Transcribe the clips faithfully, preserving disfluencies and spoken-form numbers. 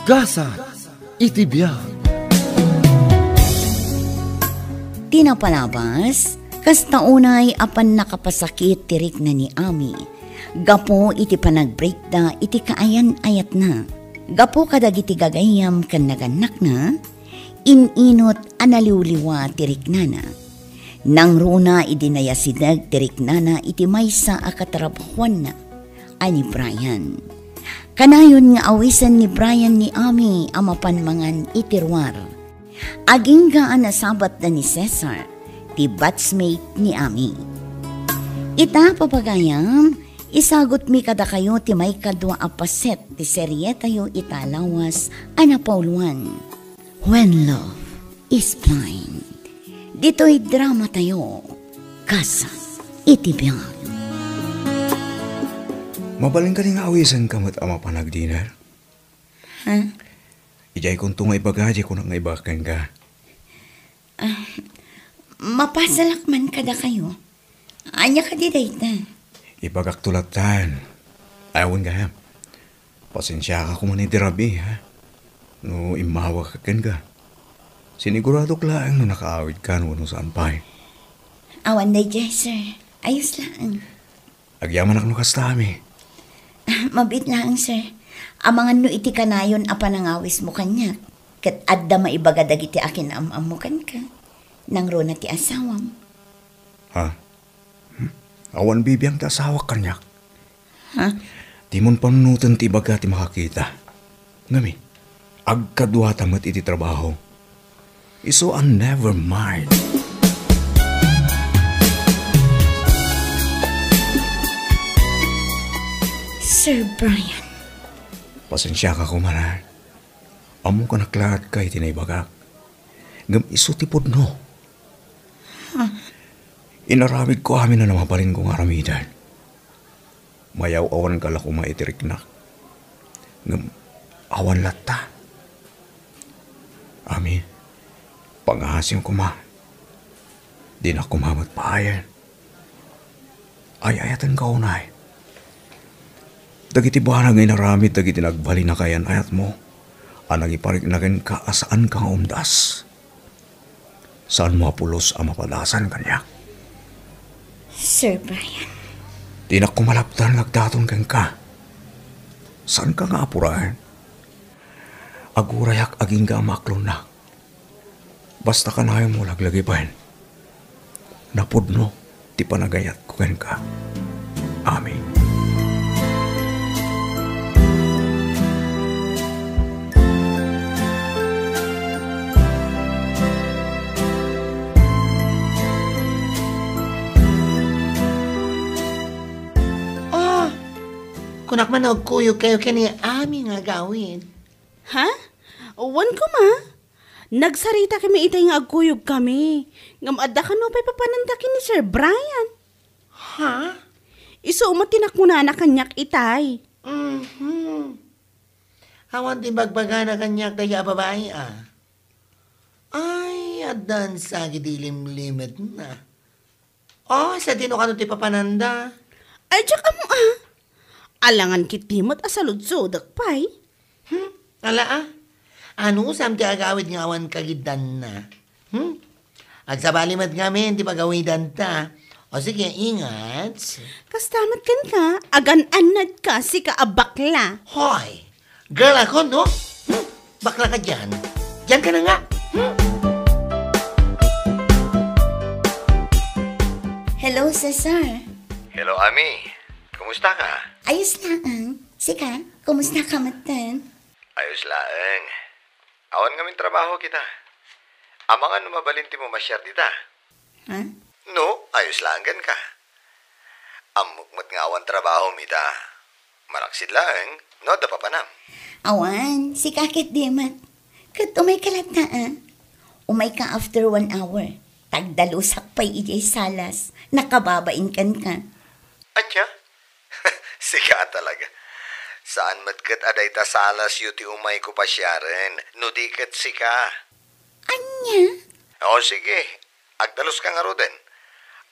Gasat iti biag. Ti napalabas, kasta unay a pannakapasakit ti rikna ni Ami, gapu iti panagbreakda iti kaayan-ayatna. Gapu kadagiti gagayyem ken nagannakna, in-inut a naliwliwa ti riknana. Nangruna idi nayasideg ti riknana iti maysa a katrabahuanna a ni Brian. Kanayon nga awisen ni Brian ni Ami a mapan mangan iti ruar. Agingga a nasabatda ni Cesar, ti batchmate ni Ami. Ita, papagayam, isagutmi kadakayo ti maikadua a paset ti serietayo ita lawas a napauluan. When Love is Blind. Ditoy dramatayo, Gasat iti Biag. Mabalin kadi nga awisenka met a mapan agdinner? Ha? Idiay kunto nga ibaga, di kunak nga ibaga kenka. Ah, mapasalak man kadakayo. Ania kadi dayta? Ibagakto lattan. Ay, awan gayam. Pasensiaka koma iti rabii, ha? No immawagka kenka, siniguradok laeng no nakaawidka wenno saan pay. Awan daydiay, sir. Ayos laeng. Agyamanak no kasta, Ami. Ah, mabiit laeng, sir. Amangan no iti kanayon a panangawismo kaniak, ket adda maibaga dagiti akin-am-ammo kenka. Nangruna ti asawam. Ha? Hmm? Awan bibiang ti asawak kaniak. Ha? Dimon panunoten ti ibaga ti makakita. Ngem, agkaduata met iti trabaho. Isu a never mind. Sir Brian. Pasensiaka koma, ha? Ammo kanaklaat ka iti naibagak. Ngem isu ti pudno. Ha? Inaramidko amin a mabalinko nga aramiden. Mayaw-awanka la koma iti riknak. Ngem awan latta. Ami, pangngaasim koma. Dinak koma met paayen. Ay-ayatenka unay. Dagiti banag nga inaramid dagiti nagbalin a kaayan-ayatmo a nangiparikna kenka a saanka nga umdas. Saanmo a pulos a mapadasan kaniak? Sir Brian. Dinak koma lapdan nga agdaton kenka. Saanka nga apuraen. Agurayak agingga a maaklonnak. Basta kanayonmo laglagipen. Napudno ti panagayatko kenka. Amen. Ah, kunak man, agkuyogkayo ken ni Ami nga agawid. Ha? Wen koma? Nagsarita kami itay nga agkuyogkami. Ngem adda kano pay papananda ken ni Sir Brian. Ha? Isu met ti nakunana kaniak itay. Mhm. Awan ti ibagbagana kaniak dayta a babai, a. Ay, addan sa gidi limlimetna. Oh, sadino kano ti papananda? Ay, diak ammo, a. Alangan ketdi met a saludsodek pay. Hmm? Ala, a. Anusam ti agawid nga awan kagiddanna? Hmm? Agsabali met ngamin ti pagawidanta. O sige, ingat. Kasta met kenka, agan-annadka, sika a bakla. Hoy! Girl ako, no? Hmm? Bakla ka dian. Dian ka na nga. Hmm? Hello, Cesar. Hello, Ami. Kumusta ka? Ayos laeng. Sika, kumusta ka metten? Ayos laeng. Awan ngamin trabaho kita. Amangan no mabalin ti mamasyar dita. Ha? No, ayos laeng kenka. Ammok met nga awan trabahom ita. Malaksid laeng, no adda papanam. Awan, sika ketdi met. Ket umayka latta, a. Umayka after one hour. Tagdalusak pay idiay salas. Nakababain kenka. Ania? Sika talaga. Saan met ket a dayta salasyo ti umayko pasiaren, no di ket sika. Ania? O, sige. Agdaluska ngaruden.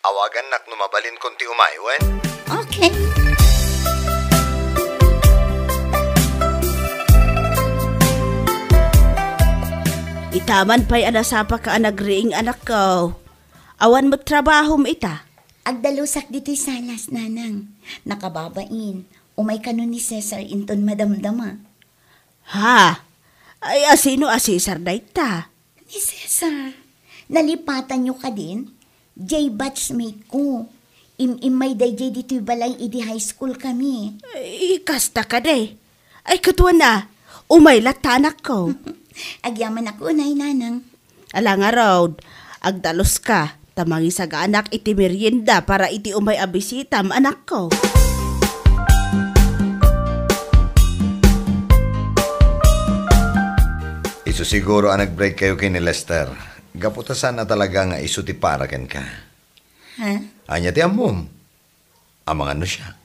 Awagannak no mabalinkon ti umay, wen? Okay. Aman pay a nasapaka a nagriing, anakko. Awan met trabahom ita? Agdalusak ditoy salas, nanang. Nakababain. Umay kano ni Cesar inton madamdama. Ha? Ay, asino a Cesar dayta? Ni Cesar. Nalipatanyo kadin? Jay batchmate ko. Im-immay dayjay ditoy balay idi high school kami. Ay, kasta kadi. Ay, kaduana. Umay latta, anakko. Agyamanak unay, nanang. Ala ngarud, agdaluska, ta mangisagaanak iti merienda para iti umay a bisitam, anakko. Isu siguro a nag-break kayo ken ni Lester. Gapu ta saan a talaga nga isu ti para kenka. Ha? Ania ti ammom? Amangan no siak.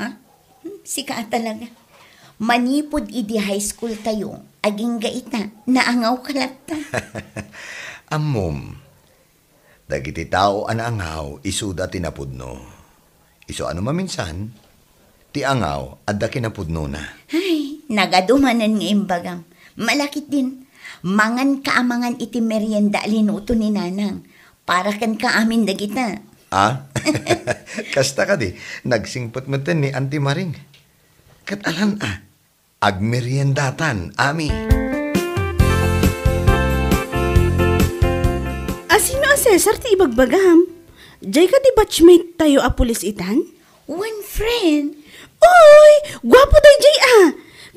Ha? Hmm, sika a talaga. Manipud idi high school tayo, agingga ita, naangaw ka latta. Ammom, dagiti tao a naangaw, isuda ti napudno. Isu a no maminsan, ti angaw, adda kinapudnona. Ay, nagadu manen nga imbagam. Malakit din, mangan ka a mangan iti merienda a linuto ni Nanang. Para kenka amin dagita. Ah? Kasta kadi, nagsingpet metten ni Auntie Maring. Ket alan a, agmeriendatan, ami. Asino a Cesar ti ibagbagam? Jay ka ti batchmate tayo a pulis itan? One friend. Oy, guapo dayjay a.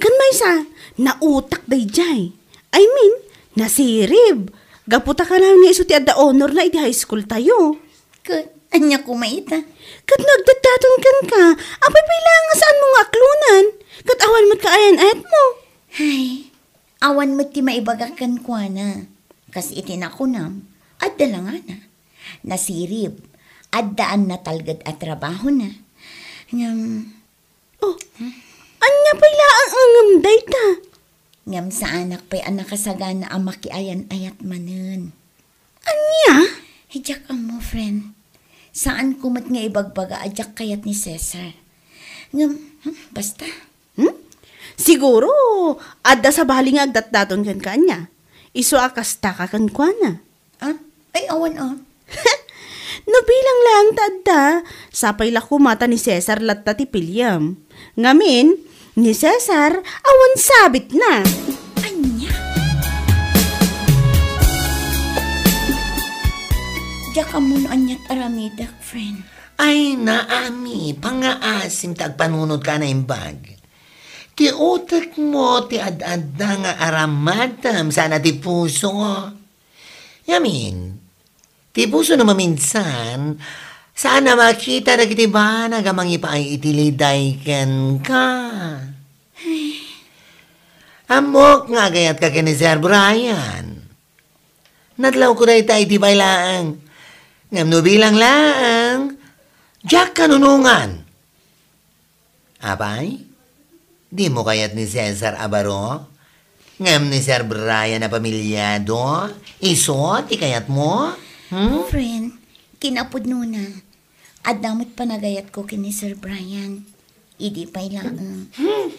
Kan maysa, nautak dayjay. I mean, nasirib. Gapu ta kanayon nga isu ti adda honor na iti high school tayo. Ket ania koma ita? Ket no agdatdaton kenka, apay pay laeng nga saanmo nga aklonan? Ket awan met kaayan-ayatmo. Ay, awan met ti maibagak kenkuana. Kas iti nakunam, adda langana. Nasirib, addaan natalged a trabahona. Ngem, oh, ania pay laeng a ngem dayta? Ngem saanak pay a nakasagana a makiayan-ayat manen. Ania? Diak ammo, friend. Saanko met nga ibagbaga a diak kayat ni Cesar. Ngem, hmm, basta. Hmm? Siguro, adda sabali nga agdatdaton kenka ania. Isu a kasta ka kenkuana. Ah? Ay, awan, ah. No bilang laeng ta adda, sapay la koma ta ni Cesar latta ti piliem. Ngamin, ni Cesar, awan sabitna. Ania? Diak ammo no aniat aramidek, friend. Ay, naami, pangngaasim ta agpanunot ka a naimbag. Ti utekmo ti ad-adda nga aramadem, saan a ti puso. Ngamin, ti puso no maminsan, saan a makita dagiti banag a mangipaay iti liday kenka. Ammok nga agayatka ken ni Sir Brian. Nadlawko dayta idi pay laeng. Ngem no bilang laeng, diak kanunongan. Apay? Dimo kayat ni Cesar a baro? Ngem ni Sir Brian a pamilyado? Isu ti kayatmo? Hmm? Friend, kinapudnona, adda met panagayatko ken ni Sir Brian. Idi pay laeng. Hmm.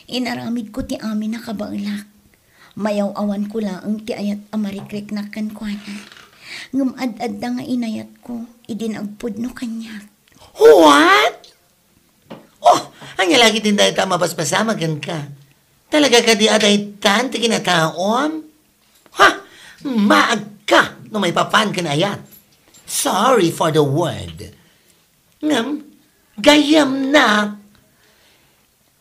Inaramidko ti amin a kabaelak. Mayaw-awanko laeng ti ayat a marikriknak kenkuana. Ngem ad-adda nga inayatko, idi agpudno kaniak. What? Oh, ania la ketdin dayta a mapaspasamak kenka? Talaga kadi a daytan ti kinataom? Ha? Maagka no maipapan ken ayat. Sorry for the word. Ngem, gayyemnak.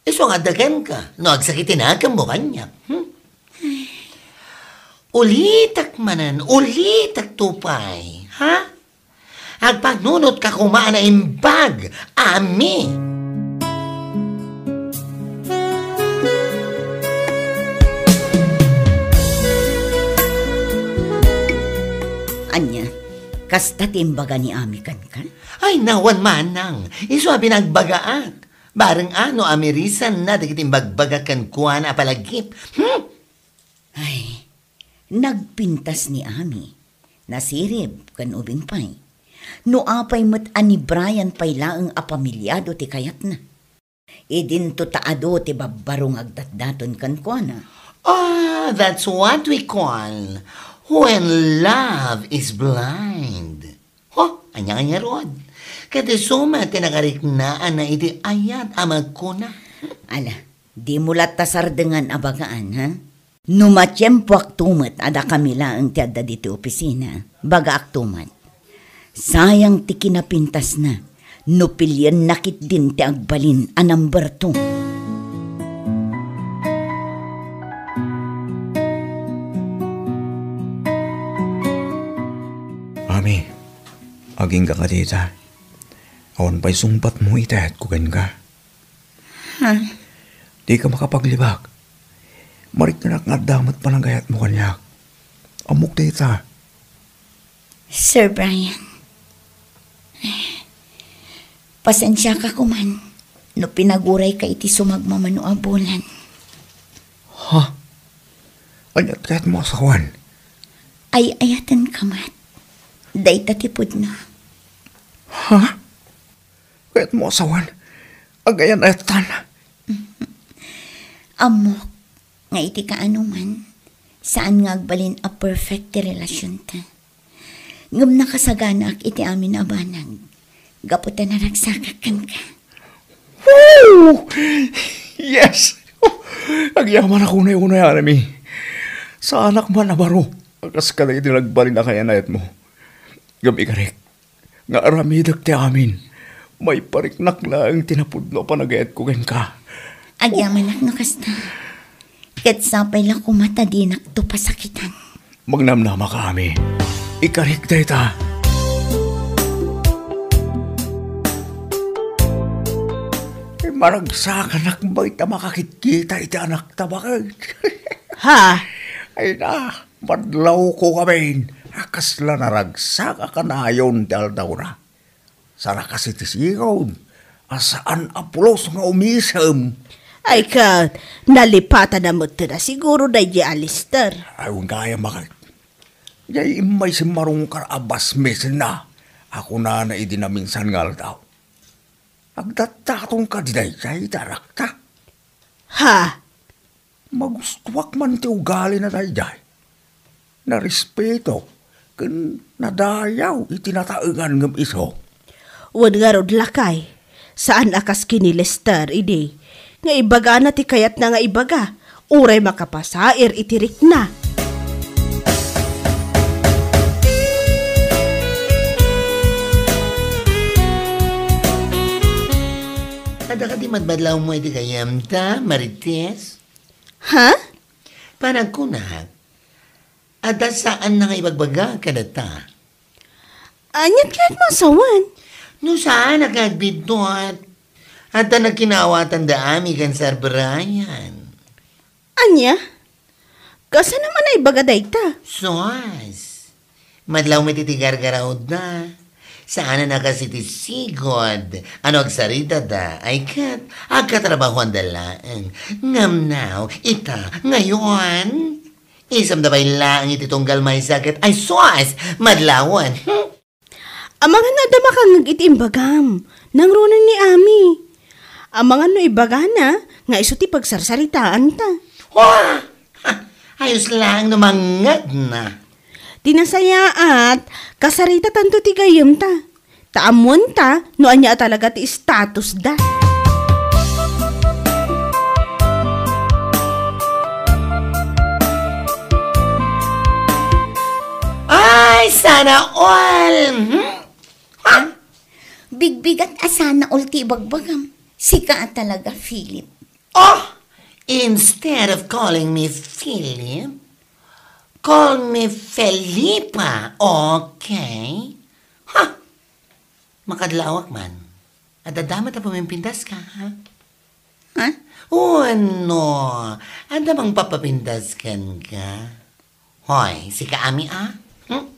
Isu nga adda kenka, no agsakitinakem mo kaniak. Hmm? Ulitek manen, ulitek to pay, ha? Agpanunotka koma a naimbag, Ami. Ania, kasta ti imbaga ni Ami kenka? Ay, nawan manang, isu a binagbagaak. Bareng a no amirisanna dagiti imbagbaga kenkuana a palagip. Hmm? Ay, nagpintas ni Ami. Nasirib ken ubing pay. No apay met a ni Brian pay laeng a pamilyado ti kayatna. Idinto ta adu ti babbaro nga agdatdaton kenkuana. Ah, that's what we call when love is blind. Ho, ania nga ngarud? Ket isu met ti nakariknaanna iti ayat a magkuna. Ala, dimo latta sardengan a bagaan, ha? No matiempoakto met a dakami laeng ti adda ditoy opisina, bagaakto met. Sayang ti kinapintasna no pilienna ketdin ti agbalin a number two. Ami, agingga kadi ita. Awan pay sungbatmo iti ayatko kenka. Ha? Dika makapaglibak. Mariknanak nga adda met panagayatmo kaniak. Ammok dayta. Sir Brian, pasensiaka koman no pinagurayka iti sumagmamano a bulan. Ha? Aniat kayatmo a sawen? Ay-ayatenka met. Dayta ti pudno. Ha? Kayatmo a sawen? Agayan-ayatan? Ammok nga iti kaanoman, saan nga agbalin a perfect ti relasionta. Ngem nakasaganaak iti amin a banag, gapu ta naragsakak kenka. Woo! Yes! Agyamanak unay-unay, Ami. Saanak man a baro a kas kadagiti nagbalin a kayan-ayatmo. Ngem ikarik, nga aramidek ti amin. Maipariknak laeng ti napudno a panagayatko kenka. Agyamanak no kasta. Ket sapay la koma ta dinakto pasakitan. Magnamnamaka, Ami. Ikarik dayta. Maragsakanak met ta makakitkita iti anakta baket. Ha? Ay na. Madlawko ngamin a kasla naragsak a kanayon ti aldawna. Saan a kas iti sigud a saan a pulos nga umisem. Ay ket, nalipatan a met ti na siguro daydiay a Lester. Ay, wen gayam, baket. Diay immay simmarungkar a basmisenna a kunana idi naminsan nga aldaw. Agdattaton kadi daydiay ti anakta? Ha? Magustuak man ti ugalina daydiay. Narespeto ken nadayaw iti nataengan ngem isu. Wen ngarud, lakay, saan a kas ken ni Lester idi nga ibagana ti kayatna nga ibaga, uray makapasair iti rikna. Adda kadi madmadlawmo iti gayyemta, Marites? Ha? Panagkunak, adda saanna nga ibagbaga kadata. Aniat kayatmo a sawen? No saan a kagbidduat, adda nagkinaawatan da Ami ken Sir Brian. Ania? Kasano man a ibaga dayta? Sus! Madlaw met iti gargaraoda. Saan a kas iti sigud a no agsaritada, ay ket agkatrabahoanda laeng. Ngem now, ita, ngayon, isemda pay laeng iti tunggal maysa ket, ay sus! Madlawen. Hmm? Amangan no adda makangngeg iti imbagam. Nangruna ni Ami. Amangan no ibagana nga isu ti pagsarsaritaanta. Wah! Ha! Ayos laeng no mangngegna. Ti nasayaat, kasaritatanto ti gayyemta. Ta ammoanta no ania a talaga ti statusda. Ay, sana all! Hmm? Ha? Bigbigat a sana all ti ibagbagam. Sika a talaga, Philip. Oh! Instead of calling me Philip, call me Felipa, okay? Ha! Makadlawak man. Adda met a pumimpintas ka, ha? Ha? O, ano? Adda mang papapintas kenka? Hoy, sika Ami, a? Hmm?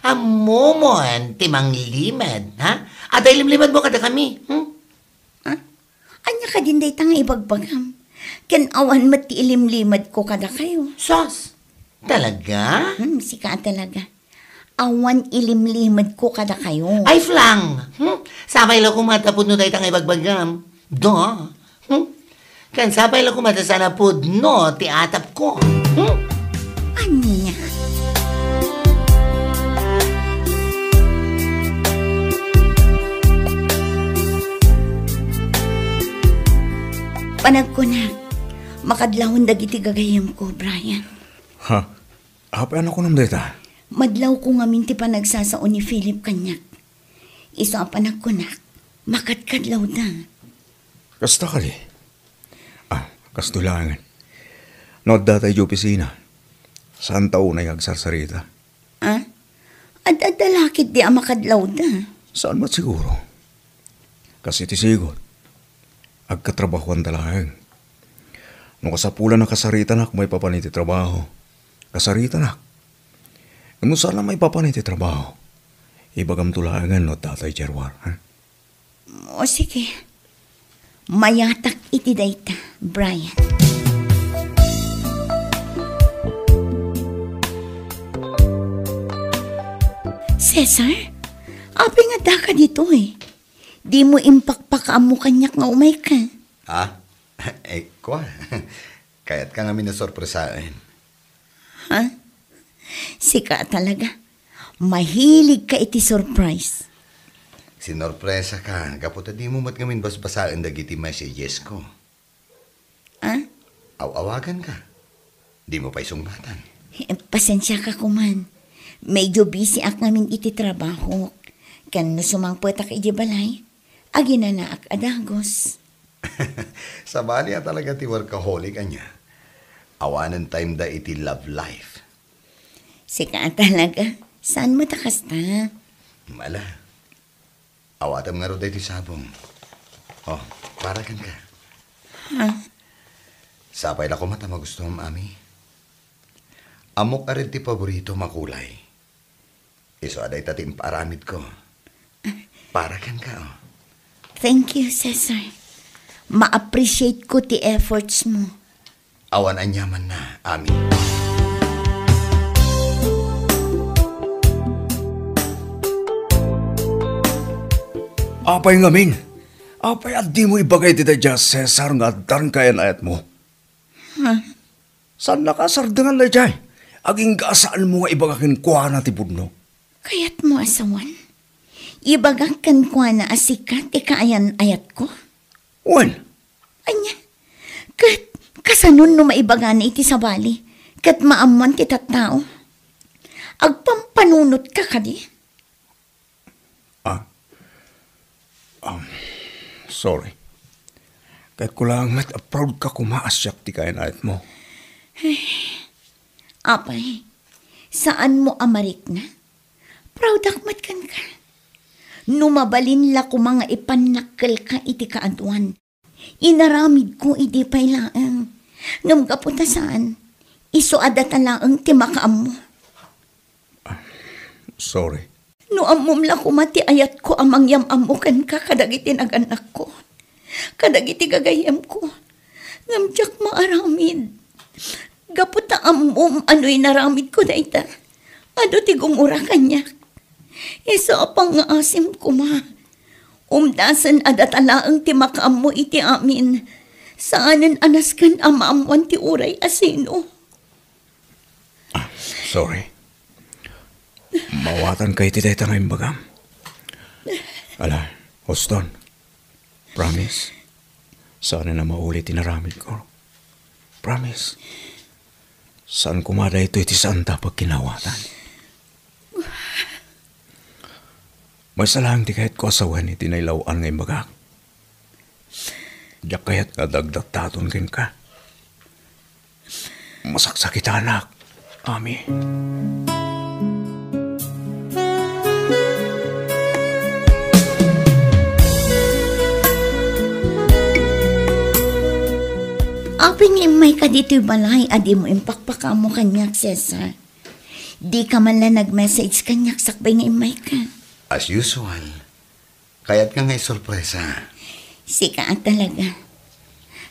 Ammomon ti manglimed, ha? Adda ilimlimedmo kadakami, hmm? Ha? Ania kadin dayta nga ibagbagam? Ken awan met ti ilimlimedko kadakayo. Sus! Talaga? Hmm, sika a talaga. Awan ilimlimedko kadakayo. Ay, flang! Hmm? Sapay la koma ta pudno dayta nga ibagbagam. Da. Hmm? Ken sapay la koma ta saan a pudno ti atapko. Hmm? Ania? Panagkunak, makadlawon dagiti gagayyemko, Brian. Ha? Apay a nakunam dayta? Madlawko ngamin ti panagsasao ni Philip kaniak. Isu a panagkunak, makadkadlawda. Kasta kadi? Ah, kastoy laengen. No adda tayo opisina, saan ta unay nga agsarsarita? Ah? Ad-adda la ketdi a makadlawda. Saan met siguro? Kas iti sigud, agkatrabahuanta laeng. No kasapulan a kasaritanak maipapan iti trabaho, kasaritanak. Ngem no saan a maipapan iti trabaho, ibagamto laengen no adda tay diay ruar, ha? O, sige. Mayatak iti dayta, Brian. Cesar, apay nga addaka ditoy? Dimo impakpakaammo kaniak nga umayka? Ah? Eh, kua. Kayatka ngamin a sorpresaen. Ha? Sika talaga. Mahiligka iti surprise. Sinorpresaka gapu ta dimo met ngamin basbasaen dagiti messagesko. Ah? Aw-awaganka. Dimo pay sungbatan. Eh, pasensiaka koman. Medyo busy ak ngamin iti trabahok. Ken no sumangpetak iti balay, aginanaak a dagus. Sabali a talaga ti workaholic, ania? Awanen time da iti love life. Sika talaga. Saan mo ta kasta? Mala. Awatem ngarud daytoy sabong. Oh, para kenka. Ha? Sapay la koma ta magustom, Ami. Ammok a red ti paboritom a kulay. Isu a dayta ti impaaramidko. Para kenka, oh. Thank you, Cesar. Ma-appreciate ko ti efforts mo. Awan aniamanna, Ami. Apay ngamin? Apay a dimo ibaga iti daydiay a Cesar nga addan kayan-ayatmo? Ha? Saannaka a sardengan daydiay. Agingga a saanmo nga ibaga kenkuana ti pudno. Kayatmo a sawen? Ibagak kenkuana a sika ti kaayan-ayatko? Wen. Ania? Ket kasanon no maibagana iti sabali ket maammoan ti tattao? Agpampanunotka kadi? Ah. Um, sorry. Kayatko laeng met a proud ka koma a siak ti kaayan-ayatmo. Apay, saanmo a marikna? Proudak met kenka. No mabalin la koma nga ipannakkelka iti kaaduan, inaramidko idi pay laeng. Ngem gapu ta saan, isu a data laeng ti makaammo. Sorry. No ammom la koma ti ayatko a mangyam-ammo kenka kadagiti nagannakko, kadagiti gagayyemko, ngem diak maaramid. Gapu ta ammom a no inaramidko dayta, adu ti gumura kaniak. Isu a pangngaasim koma. Umdasen a data laeng ti makaammo iti amin. Saanen a nasken a maammoan ti uray a sino. Ah, sorry. Mawatanka iti dayta nga imbagam. Ala, Houston. Promise? Saan a mauli ti naramidko. Promise? Saan koma daytoy ti saanta a pagkinawatan. Maysa laeng ti kayatko a sawen iti nailaw-an nga imbagak. Diak kayat nga dagdattaton kenka. Masaksakitanak, Ami. Apay nga immayka ditoy balay a dimo impakpakaammo kaniak, Cesar? Dika man la nag-message kaniak sakbay nga immayka. As usual, kayatka nga isorpresa. Sika a talaga.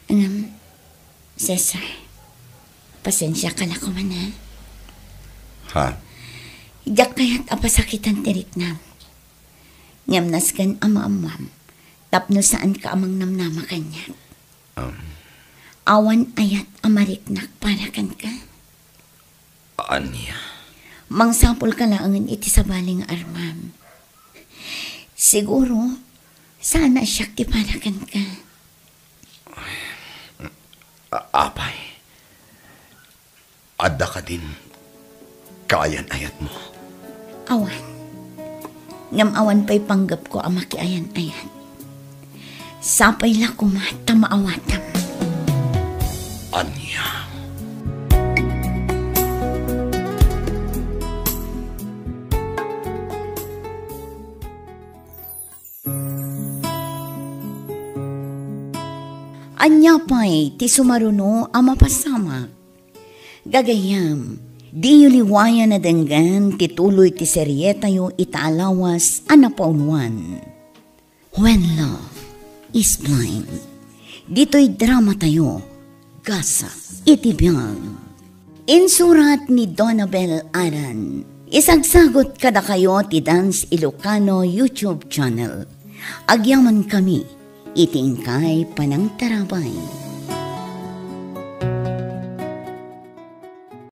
Ngem, Cesar, pasensiaka la koma, ha? Ha? Diak kayat a pasakitan ti riknam. Ngem nasken a maammuam tapno saanka a mangnamnama kaniak. Um, Awan ayat a mariknak para kenka. Ania? Mangsapulka laengen iti sabali nga armam. Siguro, saan a siak ti para kenka. A-, apay, adda kadin kaayan-ayatmo? Awan. Ngem awan pay panggepko a makiayan-ayat. Sapay la koma ta maawatam. Ania? Ania pay ti sumaruno a mapasamak? Gagayyem, diyo liwayan a denggen ti tuloy ti serietayo ita a lawas a napauluan, When Love Is Blind. Ditoy dramatayo, Gasa iti Biag. Insurat ni Donabel Aran. Isagsagot kadakayo ti Dance Ilocano YouTube channel. Agyamankami iti inkay panangtarabay.